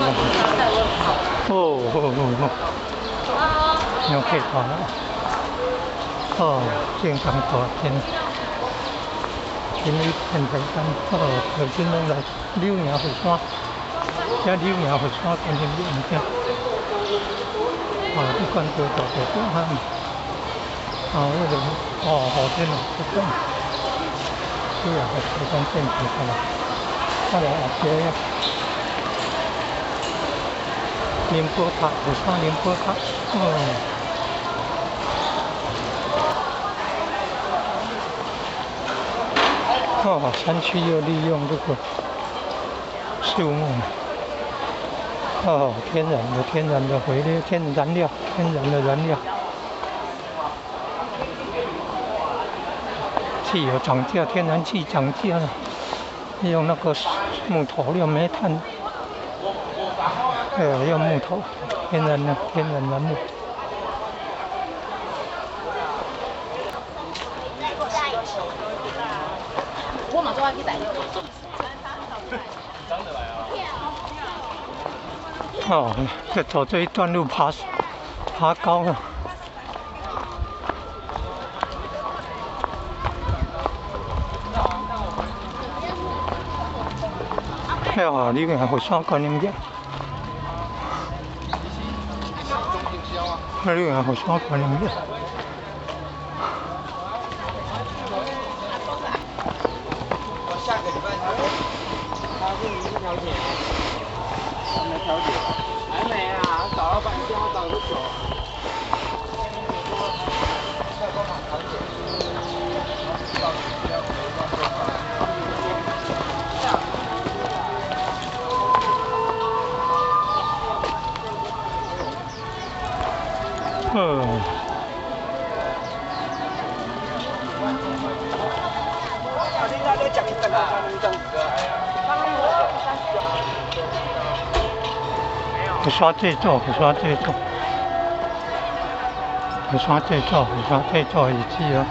哦哦哦哦，有客大啦。哦，正常大天，今日天台山，哦，头先攏來柳營佛山，這柳營佛山觀音廟毋對。哦，這管道大大條哈。哦，那個哦，好天哦，這個柳營佛山建築出來，啊來後壁。寧波塔，佛山寧波塔，哦。哦，山區又利用這個樹木，哦，天然的肥料，天然燃料，天然的燃料。汽油漲價，天然氣漲價了，用那個木頭，用煤炭，用木頭，天然的天然燃料。哦，這走這一段路爬高了。哎呀，你看佛山觀音廟，你看佛山觀音廟。下個禮拜他會調解，還沒調解，還沒啊，找了半天，我找不着。嗯。佛山製作，佛山製作，佛山製作，佛山製作遺址啊！